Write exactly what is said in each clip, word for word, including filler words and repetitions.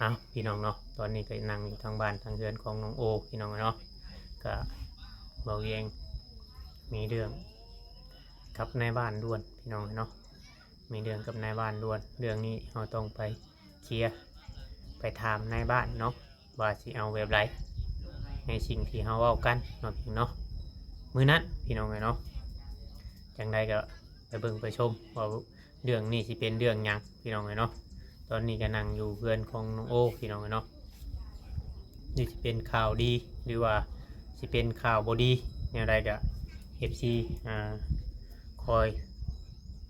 เอาพี่น้องเนาะ ตอนนี้ก็นั่งอยู่ทางบ้านทางเฮือนของน้องโอพี่น้องเนาะ ก็บ่าวเวียงมีเรื่องกับนายบ้านด่วนพี่น้องเนาะ มีเรื่องกับนายบ้านด่วน เรื่องนี้เราต้องไปเคลียร์ ไปถามนายบ้านเนาะ ว่าสิเอาแบบใด ในสิ่งที่เราเว้ากันเนาะพี่น้องเนาะ มื้อนั้นพี่น้องเอ้ยเนาะ จั่งใดก็ไปเบิ่งไปชมว่าเรื่องนี้สิเป็นเรื่องหยังพี่น้องเอ้ยเนาะ ตอนนี้ก็นั่งอยู่เฮือนของน้องโอพี่น้องเอ้ยเนาะ หรือสิเป็นข่าวดี หรือว่าสิเป็นข่าวบ่ดี แนวใดก็ เอฟซี อ่า คอย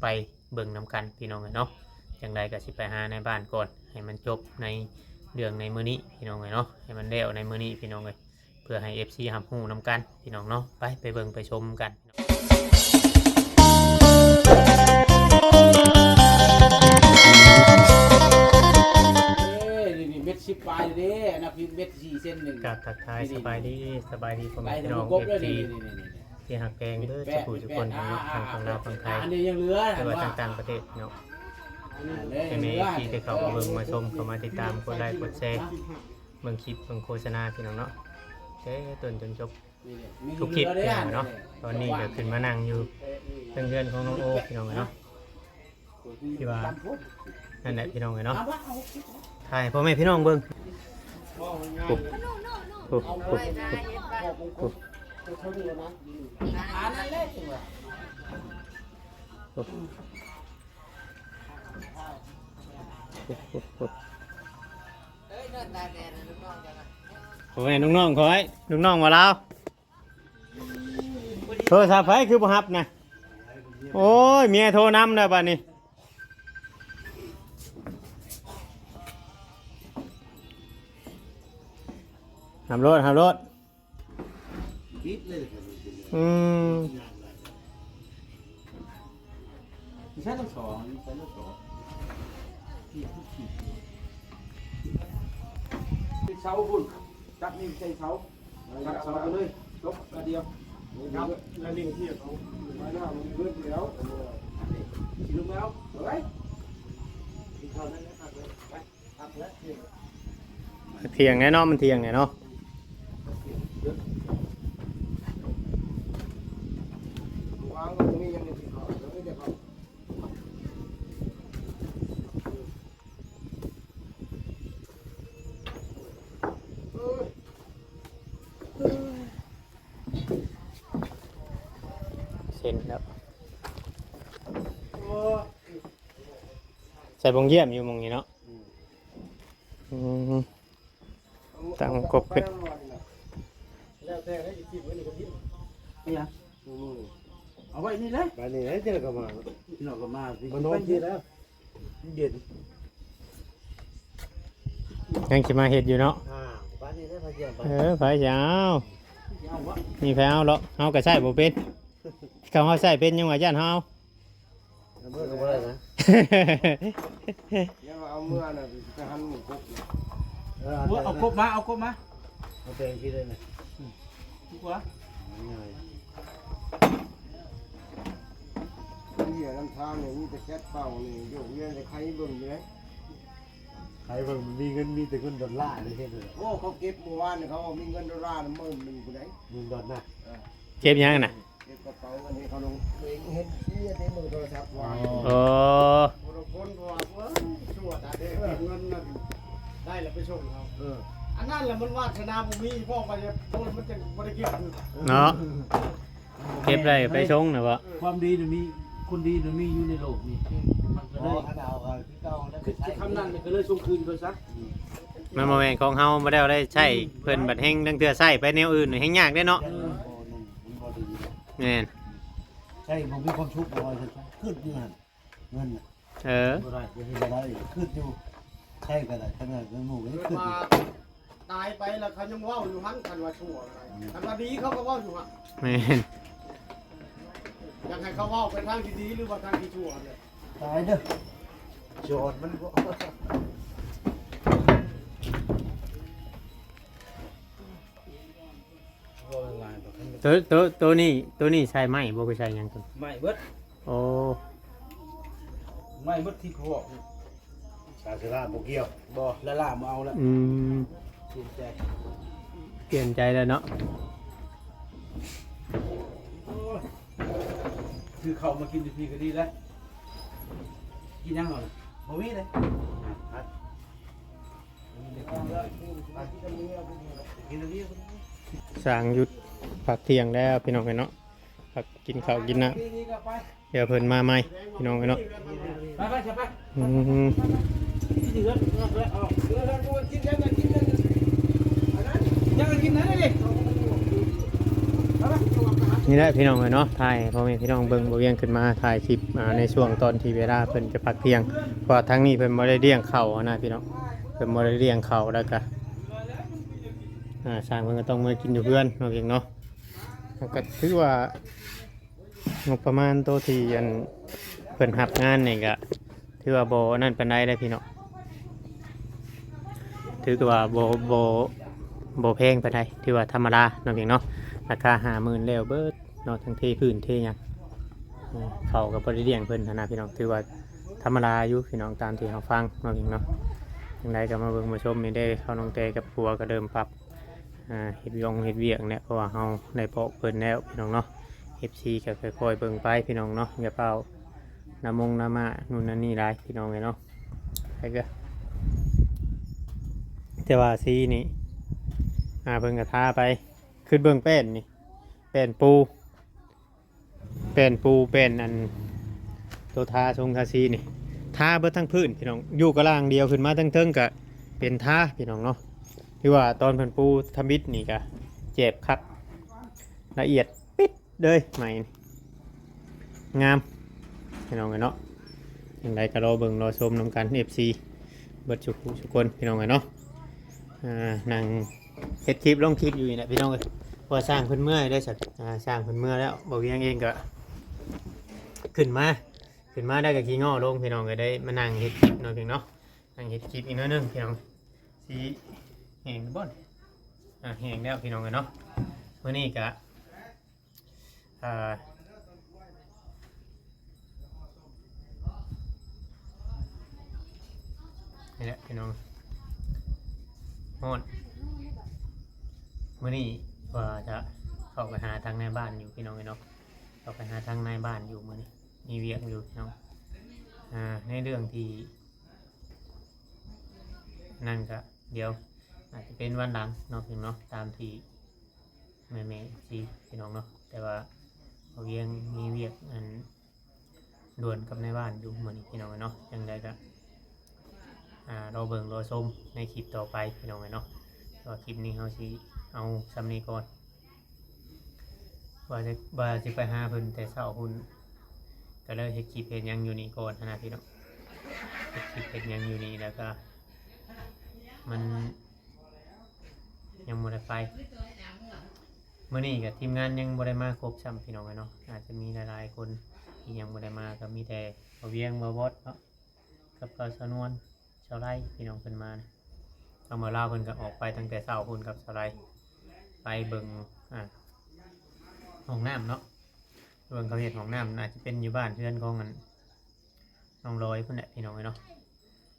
ไปเบิ่งนำกันพี่น้องเอ้ยเนาะ จั่งใดก็สิไปหานายบ้านก่อน ให้มันจบในเรื่องในมื้อนี้พี่น้องเอ้ยเนาะ ให้มันแล้วในมื้อนี้พี่น้องเอ้ย เพื่อให้ เอฟซี รับรู้นำกันพี่น้องเนาะ ไป ไปเบิ่งไปชมกัน เอ้ย นี่ นี่ เม็ดสิบปลายเด้ อันนั้นคือเม็ดสี่เซนหนึ่ง กราบทักทาย นี่ สบายดี สบายดีพ่อแม่พี่น้อง เอฟซี นี่ นี่ นี่ นี่ ที่ฮักแพงเด้อ เม็ดแปด ทุกผู้ทุกคน เม็ดแปด ทั้ง อ่า ทั้งลาว อ่า ทั้งไทย อ่า อันนี้ยังเหลือ หรือว่า ว่า ทางต่างประเทศเนาะ อันนี้ยังเหลือ แม่ๆ ที่ได้เข้ามาเบิ่งมาชม เข้ามาติดตาม กดไลค์ กดแชร์ เบิ่งคลิป เบิ่งโฆษณาพี่น้องเนาะ แต่ต้นจนจบ นี่แหละ ทุกคลิปพี่น้องเนาะ ตอนนี้ก็ขึ้นมานั่งอยู่เทิงเฮือนของน้องโอพี่น้องเนาะ ที่ว่า นั่นแหละพี่น้องเนาะ ถ่ายให้พ่อแม่พี่น้องเบิ่ง ปุ๊บ ปุ๊บ ปุ๊บ ปุ๊บ ปุ๊บ ปุ๊บ ปุ๊บ ปุ๊บ โอ้ย น้องๆ คอย น้องๆ ว่าลาว โทรศัพท์ไผคือบ่รับนะ โอ้ย เมียโทรนำแล้วบัดนี้ รับโลด รับโลด ปิดเลยครับ อืม ใช้ทั้งสอง ใช้ทั้งสอง เสาพุ่น จับนี่ใส่เสา จับเสาไปเลย จบอันเดียว ครับ แล้วลิงที่เขา มาแล้ว มันเบิดแล้ว สิลงแล้ว เอาไว้ กินข้าวนั่นนะครับ ไป ครับ แล้ว เที่ยงแน่นอน มันเที่ยงแน่เนาะ วางตรงนี้ยังไม่ถึงเขา เดี๋ยวไม่ได้เขา เซ็นแล้ว ใส่บ่งเยี่ยมอยู่หม่องนี้เนาะ อืม ตั้งกบขึ้น แล้วแต่ได้สิกินไว้นี่ก็กิน เนี่ย เอาไว้นี่เลย ไปนี่เลย เจอกันมา พี่น้องก็มาสิ มานอนที่แล้ว เย็น ยังสิมาเฮ็ดอยู่เนาะ อ่า บ้านนี้ได้พาเยี่ยมไป เออ ไผสิเอา เอาวะ มีไผเอาหรอก เฮาก็ใช้บ่เป็น เขาเฮาใช้เป็นยังว่าย่านเฮาเอา เอาเมื่อก็บ่ได้นะ อย่าว่าเอาเมื่อน่ะ ไปหันหมูกบนะ เออ เอา เอากบมา เอากบมา เอาแปลงที่ได้นะ ดีกว่า ง่าย เหียน้ำทางเนี่ยมีแต่แก๊สเป่านี่ โยกเวียนแต่ใครเบิ่งอยู่เลย ใครเบิ่งมันมีเงิน มีแต่เงินดอลลาร์เลยเฮ็ดเลย โอ้ เขาเก็บเมื่อวานเนี่ย เขาเอามีเงินดอลลาร์หมื่นหนึ่งคนไหน หมื่นดอลลาร์ เออ เก็บหยังน่ะ เก็บกระเป๋าเงินให้เขาลง เองเห็นเสียในมือโทรศัพท์วาง อ๋อ คนละคนเพราะว่า เอ้ย ชั่วตาเด้อ เก็บเงินนั่นได้แล้วไปส่งเขา เออ อันนั้นแหละมันวาสนาบ่มี พ่อไปเนี่ย โอ้ย มันจะบ่ได้เก็บ เนาะ เก็บได้ไปส่งน่ะบ่ ความดีน่ะมี คนดีน่ะมีอยู่ในโลกนี้ มันก็เลย คือคำนั้นก็เลยส่งคืนเขาซะ มันบ่แม่นของเฮา บ่ได้เอาได้ใช้เพิ่น บัดแฮง ลางเทื่อใช้ไปแนวอื่นแฮงยากเด้เนาะ เออ แม่น ใช่ บ่มีความสุข บ่ว่าซั่นซะ คิดอยู่หั่น เงินน่ะ เออ บ่ได้ บ่ได้ คิดอยู่ ใช้ก็ได้ ขนาดเงินหมู่ยังคิดอยู่ ตายไปแล้วเขายังเว้าอยู่หั่น คันว่าชั่วอะไร คันว่าดีเขาก็เว้าอยู่หั่น แม่น อยากให้เขาเว้าไปทางที่ดีหรือว่าทางที่ชั่วเนี่ย ตายเด้อ จอดมันบ่ ตัว ตัว ตัวนี้ ตัวนี้ใช้ไม้บ่ คือใช้หยังตัว ไม้เบิด โอ้ ไม้เบิดที่พวก ใส อาสระบ่เกี่ยว บ่ ละล่าบ่เอาละ อืม เปลี่ยนใจ เปลี่ยนใจแล้วเนาะ โอ้ยคือเขามากินอยู่พี่ก็ดีแล้ว กินยังก่อนบ่มีเลยอ่ะพัดบ่มีเลยกินเลยไปกินเลย สร้างหยุดพักเที่ยงแล้วพี่น้องเอ้ยเนาะ พักกินข้าวกินน้ำ เดี๋ยวเพิ่นมาใหม่พี่น้องเอ้ยเนาะ ไปไปไปไป อืม กินเถอะเอาเออแล้วกูกินแล้วกินแล้วอันนั้นยังกินนั้นเลย นี่แหละพี่น้องเอ้ยเนาะ ถ่ายพ่อแม่พี่น้องเบิ่ง บ่าวเวียงขึ้นมาถ่ายคลิป อ่า ในช่วงตอนที่เวลาเพิ่นจะพักเที่ยง เพราะว่าทางนี้เพิ่นบ่ได้เลี้ยงข้าวนะพี่น้อง เพิ่นบ่ได้เลี้ยงข้าว แล้วก็ อ่า ช่างเพิ่นก็ต้องมากินอยู่เฮือนเนาะพี่น้องเนาะ แล้วก็ถือว่า งบประมาณโตที่อันเพิ่นรับงานนี่ก็ถือว่าบ่นั่นปานใดเด้อพี่น้อง ถือว่าบ่บ่บ่แพงปานใด ถือว่าธรรมดาเนาะพี่น้องเนาะ ราคาห้าหมื่นแล้วเบิดเนาะ ทั้งเทพื้นเทหยัง อืม เขาก็บ่ได้เลี้ยงเพิ่นหั้นนะพี่น้อง ถือว่าธรรมดาอยู่พี่น้อง ตามที่เฮาฟังเนาะพี่น้องเนาะ จั่งใดก็มาเบิ่งมาชมนี่เด้อ เขาน้องแต่กับผัวก็เริ่มปรับ อ่า เฮ็ดวงเฮ็ดเวียกเนี่ย เพราะว่าเฮาได้บอกเพิ่นแล้วพี่น้องเนาะ เอฟซี ก็ค่อยๆเบิ่งไปพี่น้องเนาะ อย่าเฝ้าน้ำมงน้ำมานู่นนั่นนี่หลายพี่น้องเอ้ยเนาะ ไปก็ แต่ว่าสีนี่ อ่า เพิ่นก็ทาไป ขึ้นเบิ่งแป้นนี่ แป้นปู แป้นปูแป้นอัน ตัวทาทรงทาสีนี่ ทาเบิดทั้งพื้นพี่น้อง อยู่กะล่างเดียวขึ้นมาทั้งเทิงก็เป็นทาพี่น้องเนาะ ที่ว่าตอนเพิ่นปูทำอิฐนี่ก็แจบคัก ละเอียดปิดเลยใหม่นี่ งามพี่น้องเอ้ยเนาะ จั่งใดก็รอเบิ่งรอชมนำกัน เอฟซี เบิดทุกผู้ทุกคนพี่น้องเอ้ยเนาะ อ่า นั่งเฮ็ดคลิปลงคลิปอยู่นี่แหละพี่น้องเอ้ย เพราะว่าช่างเพิ่นเมื่อยได้สัก อ่า ช่างเพิ่นเมื่อยแล้ว บ่าวเวียงเองก็ ขึ้นมา ขึ้นมาได้ก็ขี้ง้อลงพี่น้อง ก็ได้มานั่งเฮ็ดคลิปเนาะพี่น้องเนาะ นั่งเฮ็ดคลิปอีกหน่อยหนึงพี่น้อง สิแห้งบ่ อ่า แห้งแล้วพี่น้องเอ้ยเนาะ มื้อนี้ก็ อ่า นี่แหละพี่น้อง ฮ้อน มื้อนี้ว่าจะเข้าไปหาทางนายบ้านอยู่พี่น้องเอ้ยเนาะ เข้าไปหาทางนายบ้านอยู่มื้อนี้ มีเวียกอยู่พี่น้อง อ่า ในเรื่องที่ นั่นก็เดี๋ยว อาจจะเป็นวันหลังเนาะพี่น้องเนาะ ตามที่แม่ๆ เอฟซี พี่น้องเนาะ แต่ว่าบ่าวเวียงมีเวียกอันด่วนกับนายบ้านอยู่มื้อนี้พี่น้องเอ้ยเนาะ จั่งใดก็ อ่า รอเบิ่งรอชมในคลิปต่อไปพี่น้องเอ้ยเนาะ แต่ว่าคลิปนี้เฮาสิเอาส่ำนี้ก่อน ว่าจะ ว่าสิไปหาเพิ่นแต่เช้าพุ้น ก็เลยเฮ็ดคลิปเฮ็ดหยังอยู่นี่ก่อนหั้นนะพี่น้อง เฮ็ดคลิปเฮ็ดหยังอยู่นี่ แล้วก็ มัน ยังบ่ได้ไป มื้อนี้ก็ทีมงานยังบ่ได้มาครบซ้ำพี่น้องเอ้ยเนาะ อาจจะมีหลายๆคนที่ยังบ่ได้มา ก็มีแต่บ่าวเวียง บ่าวบอสเนาะ กับบ่าวสาวนวล สาวไลพี่น้องเพิ่นมานะ ทางบ่าวลาวเพิ่นก็ออกไปตั้งแต่เช้าพุ้นกับสาวไล ไปเบิ่ง อ่า ห้องน้ำเนาะ เบิ่งเขาเฮ็ดห้องน้ำ อาจจะเป็นอยู่บ้านเฮือนของอัน น้องลอยพุ้นแหละพี่น้องเอ้ยเนาะ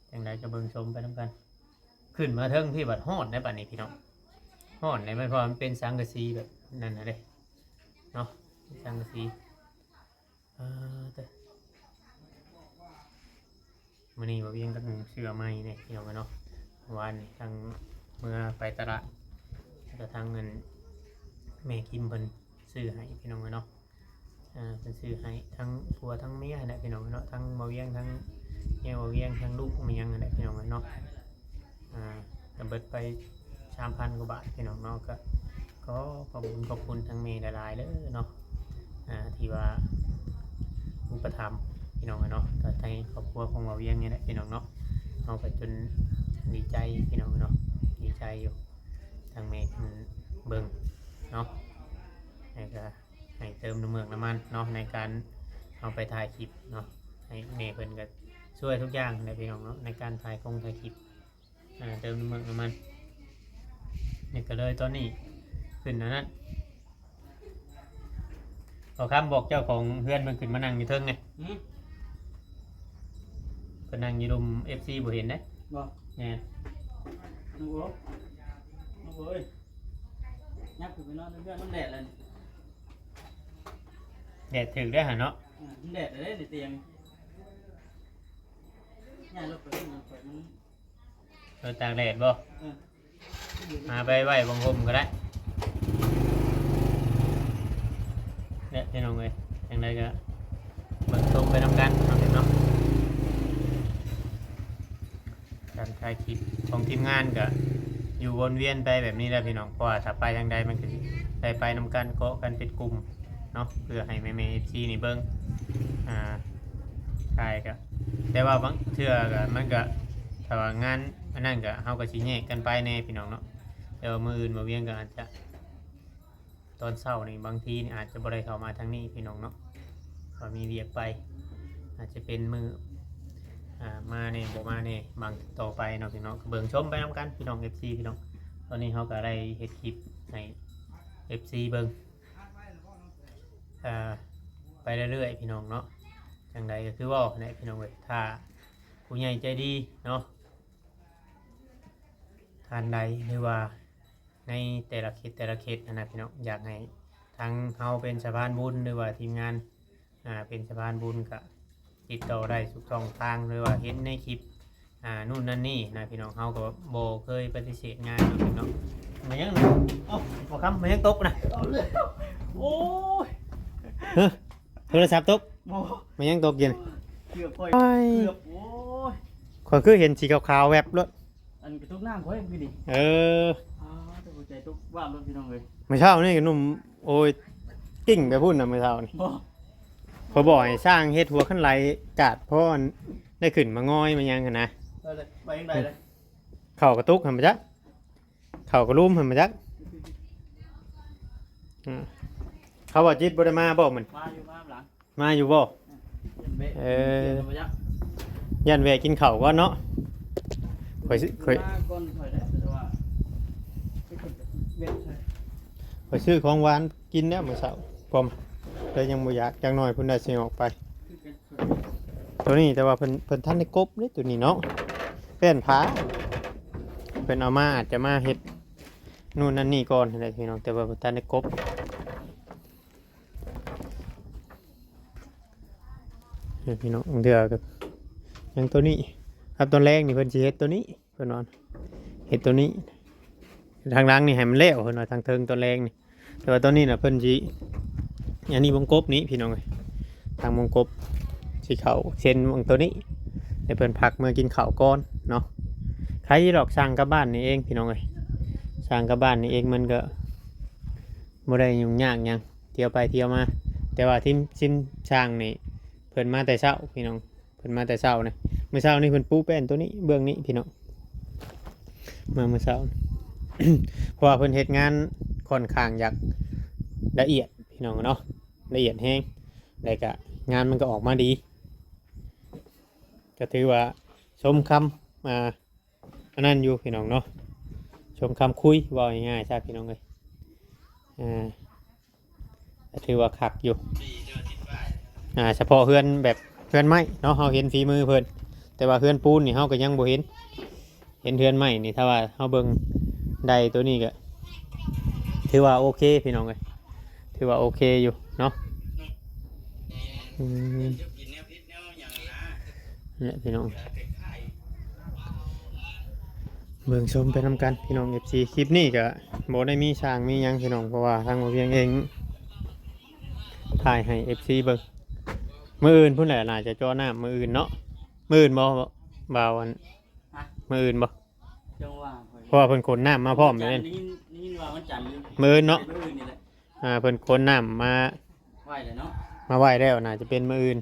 จั่งใดก็เบิ่งชมไปนำกัน ขึ้นมาเทิงพี้บัดฮ้อนได้บัดนี้พี่น้อง ฮ้อนได้ มันเพราะว่ามันเป็นสังกะสีแบบนั้นน่ะเด้ เนาะ เป็นสังกะสี เออ แต่ มื้อนี้บ่าวเวียงก็นุ่งเสื้อใหม่เนี่ยพี่น้องเอ้ยเนาะ วานนี้ทางเมือไปตลาด แล้วก็ทางเงินแม่คิมเพิ่นซื้อให้พี่น้องเอ้ยเนาะ อ่า เพิ่นซื้อให้ทั้งผัวทั้งเมียหั้นแหละพี่น้องเอ้ยเนาะ ทั้งบ่าวเวียง ทั้งเมียบ่าวเวียง ทั้งลูกแม่หยังหั้นแหละพี่น้องเอ้ยเนาะ อ่า ก็เบิดไปสามพันกว่าบาทพี่น้องเนาะ ก็ ขอขอบคุณ ขอบคุณทางแม่หลายๆเด้อเนาะ อ่า ที่ว่าอุปถัมภ์พี่น้องเนาะ ก็ในครอบครัวของบ่าวเวียงนี่แหละพี่น้องเนาะ เฮาก็จนดีใจพี่น้องเนาะ ดีใจอยู่ ทางแม่เพิ่นเบิ่งเนาะ แล้วก็ให้เติมน้ำเมือกน้ำมันเนาะ ในการเอาไปถ่ายคลิปเนาะ ให้แม่เพิ่นก็ช่วยทุกอย่างนะพี่น้องเนาะ ในการถ่ายคงถ่ายคลิป อ่า เติมน้ำเมือกน้ำมัน นี่ก็เลยตอนนี้ขึ้นอันนั้น บ่าวคำบอกเจ้าของเฮือนเพิ่นขึ้นมานั่งอยู่เทิงไง อืม เพิ่นนั่งอยู่ลุม เอฟซี บ่เห็นเด้ บ่ แม่น น้องโอ๊ค น้องโอ๊คเอ้ย ยับขึ้นไปนอนในเฮือนมันแดดแล้วนี่ แดดถืกได้หั่นเนาะ อ่า มันแดดแล้วเด้ในเตียง ย้ายลงไปมัน มัน เออ ตากแดดบ่ เออ หาไปไว้บังห่มก็ได้ เนี่ยพี่น้องเอ้ย จั่งใดก็เบิ่งชมไปนำกันเนาะพี่น้อง การถ่ายคลิปของทีมงานก็อยู่วนเวียนไปแบบนี้แหละพี่น้อง เพราะว่าถ้าไปทางใดมันก็สิได้ไปนำกัน เกาะกันเป็นกลุ่มเนาะ เพื่อให้แม่ๆ เอฟซี นี่เบิ่ง อ่า ถ่ายก็ แต่ว่าบางเทื่อก็มันก็ ถ้าว่างานอันนั้นก็ เฮาก็สิแยกกันไปแน่พี่น้องเนาะ แต่ว่ามื้ออื่นบ่าวเวียงก็อาจจะ ตอนเช้านี่บางทีนี่อาจจะบ่ได้เข้ามาทางนี้พี่น้องเนาะ ก็มีเวียกไป อาจจะเป็นมื้อ อ่า มาแน่บ่มาแน่ บางต่อไปเนาะพี่น้อง ก็เบิ่งชมไปนำกันพี่น้อง เอฟซี พี่น้อง ตอนนี้เฮาก็ได้เฮ็ดคลิปให้ เอฟซี เบิ่ง อ่า ไปเรื่อยๆ พี่น้องเนาะ จั่งใดก็คือเว้าแหละพี่น้องเอ้ย ถ้าผู้ใหญ่ใจดีเนาะ ท่านใด หรือว่าในแต่ละเคสแต่ละเคสหั้นนะพี่น้อง อยากให้ทางเฮาเป็นสะพานบุญ หรือว่าทีมงาน อ่า เป็นสะพานบุญก็ติดต่อได้ทุกช่องทาง หรือว่าเห็นในคลิป อ่า นู่นนั่นนี่นะพี่น้อง เฮาก็บ่เคยปฏิเสธงานเนาะพี่น้อง มายังนะ เอ้า บ่คำ มายังตกนะ เอาเลย โอ้ย ฮะ โทรศัพท์ตก บ่ มายังตกอยู่นี่ เกือบ โอ้ย เกือบ โอ้ย ข้อยคือเห็นสีขาวๆ แวบโลด อันกระตุกน้ำข้อยคือนี่ เออ อ๋อ แต่หัวใจตกวาบโลดพี่น้องเอ้ย มื้อเช้านี่ก็หนุ่ม โอ้ย กิ่งไปพุ้นน่ะมื้อเช้านี่ บ่ ข้อยบอกให้ช่างเฮ็ดหัวคันไดกาด เพราะอันได้ขึ้นมางอยมาหยังหั้นนะ เออ ไปทางใดเลย เข้ากระตุกหั้นมาจัก เข้ากระลุ่มหั้นมาจัก อืม เขาว่าจิตบ่ได้มาบ่มื้อนี้ มาอยู่ มาหลัง มาอยู่บ่ เออ ย่านแวะกินข้าวก่อนเนาะ ข้อยซื้อ ข้อย มาก่อนข้อยได้ แต่ว่าไปกินกับเว็บไซต์ ข้อยซื้อของหวานกินแล้วมื้อเช้า พร้อม แต่ยังบ่อยาก จักหน่อยพุ้นได้สิออกไป คือกัน ตัวนี้แต่ว่าเพิ่น เพิ่นทันได้กบเด้ตัวนี้เนาะ แป้นผา เพิ่นเอามา อาจจะมาเฮ็ดนู่นนั่นนี่ก่อนหั้นแหละพี่น้อง แต่ว่าเพิ่นทันได้กบ นี่พี่น้อง เทื่อก็ยังตัวนี้ครับ ตอนแรกนี่เพิ่นสิเฮ็ดตัวนี้ เพิ่นว่าเฮ็ดตัวนี้ ทางหลังนี่ให้มันแล้ว เพิ่นว่าทางเทิงตอนแรกนี่ แต่ว่าตอนนี้น่ะเพิ่นสิ อันนี้วงกบนี้พี่น้องเอ้ย ทางวงกบสิเข้าเส้นวงตัวนี้ ให้เพิ่นพักเมือกินข้าวก่อนเนาะ ใครดอก ช่างกลับบ้านนี่เองพี่น้องเอ้ย ช่างกลับบ้านนี่เอง มันก็บ่ได้ยุ่งยากหยัง เที่ยวไปเที่ยวมา แต่ว่าทีม ทีมช่างนี่ เพิ่นมาแต่เช้าพี่น้อง เพิ่นมาแต่เช้านะ มื้อเช้านี่เพิ่นปูแป้นตัวนี้ เบื้องนี้พี่น้อง มามื้อเช้า เพราะว่าเพิ่นเฮ็ดงานค่อนข้างอยากละเอียดพี่น้องเนาะ ละเอียดแฮง แล้วก็งานมันก็ออกมาดี ก็ถือว่าสมคำ อ่า อันนั้นอยู่พี่น้องเนาะ สมคำคุย เว้าง่ายๆซะพี่น้องเอ้ย อ่า ก็ถือว่าคักอยู่ อ่า เฉพาะเฮือนแบบเฮือนไม้เนาะ เฮาเห็นฝีมือเพิ่น แต่ว่าเฮือนปูนนี่เฮาก็ยังบ่เห็น เห็นเฮือนไม้นี่ ถ้าว่าเฮาเบิ่งไดตัวนี้ก็ ถือว่าโอเคพี่น้องเอ้ย ถือว่าโอเคอยู่เนาะ อืม เนี่ยพี่น้อง เบิ่งชมไปนำกันพี่น้อง เอฟซี คลิปนี้ก็บ่ได้มีช่างมีหยังพี่น้อง เพราะว่าทางบ่าวเวียงเองถ่ายให้ เอฟซี เบิ่ง มื้ออื่นพุ้นแหละ น่าจะเจาะน้ำมื้ออื่นเนาะ มื้ออื่นบ่ บ่าวอัน ฮะ มื้ออื่นบ่ จังหวะข้อย เพราะว่าเพิ่นขนน้ำมาพร้อมเลย วันจันทร์ได้ยิน ได้ยินว่าวันจันทร์อยู่ มื้ออื่นเนาะ มื้ออื่นนี่แหละ อ่า เพิ่นขนน้ำมา ไว้แล้วเนาะ มาไว้แล้ว น่าจะเป็นมื้ออื่น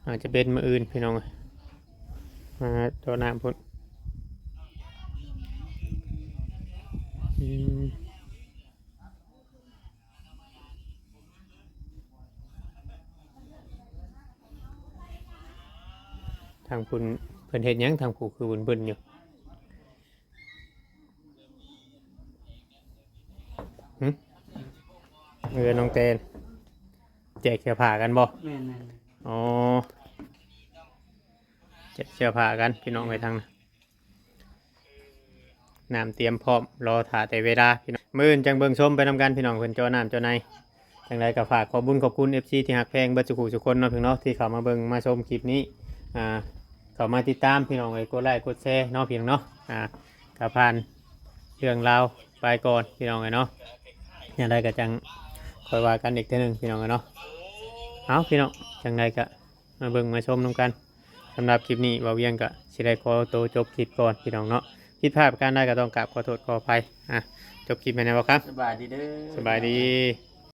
อาจจะเป็นมื้ออื่นพี่น้อง มาเจาะน้ำพุ้น อืม ทางพุ้นเพิ่นเฮ็ดหยัง ทางผู้คือบึนๆอยู่ หึ เออ น้องแตน แจกเสื้อผ้ากันบ่ แม่นๆ อ๋อ เจ็ดเสื้อผ้ากันพี่น้องไปทางนั้น น้ำเตรียมพร้อม รอถ่าแต่เวลาพี่น้อง มื้ออื่นจังเบิ่งชมไปนำกันพี่น้อง เพิ่นเจาะน้ำเจาะใน จังใดก็ฝากขอบบุญขอบคุณ เอฟซี ที่ฮักแพงเบิดสุขุสุคนเนาะพี่น้องเนาะ ที่เข้ามาเบิ่งมาชมคลิปนี้ อ่า เข้ามาติดตามพี่น้องเอ้ย กดไลค์กดแชร์เนาะพี่น้องเนาะ อ่า ก็ผ่านเรื่องราวไปก่อนพี่น้องเอ้ยเนาะ อย่างใดก็จังค่อยว่ากันอีกเทื่อหนึ่งพี่น้องเอ้ยเนาะ เอาพี่น้อง จังใดก็มาเบิ่งมาชมนำกัน สำหรับคลิปนี้บ่าวเวียงก็สิได้ขอตัวจบคลิปก่อนพี่น้องเนาะ ผิดพลาดประการใดก็ต้องกราบขอโทษขออภัย อ่ะ จบคลิปไปแล้วครับ สบายดีเด้อ สบายดี